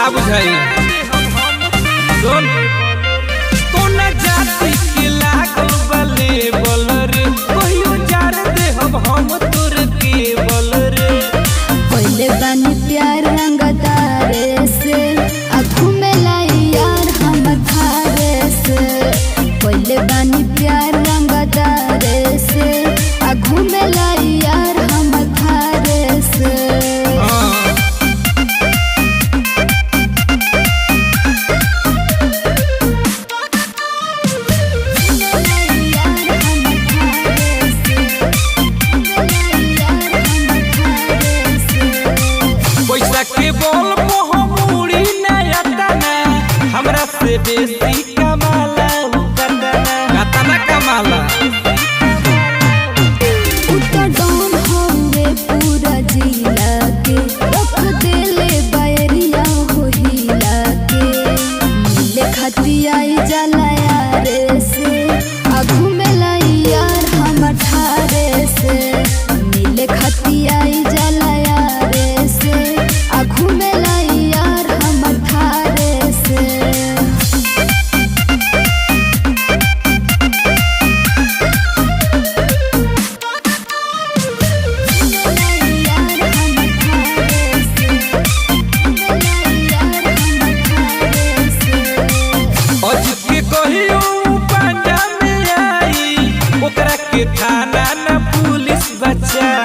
का बुझाई सुन कोना जाति के लागल बले बल रे कहियो जार दे हम तोर के बल रे। पहले बानी प्यार रंगदारे से आँखों में लाई यार हम थारे से। पहले बानी प्यार रंगदारे से आँखों में लाई यार हम थारे से। हाँ। यार हम थारे से, यार हम थारे से। पैसा के बल मोह मुड़ी नया तना हमरा से बेसी कमाला उ कतना कतना कमाला। उता डॉन हवे पूरा जिला के रख देले बैरिया हो हिला के। मिले खाती आई जाला यारे से आघू में लाई यार हम ठारे से। मिले खाती आई जाला यारे से आघू में लाई यार हम ठारे से। यार हम थारे से, यार हम थारे से। अज के कहियो पांजा में आई ओकरा के थाना ना पुलिस बचाई।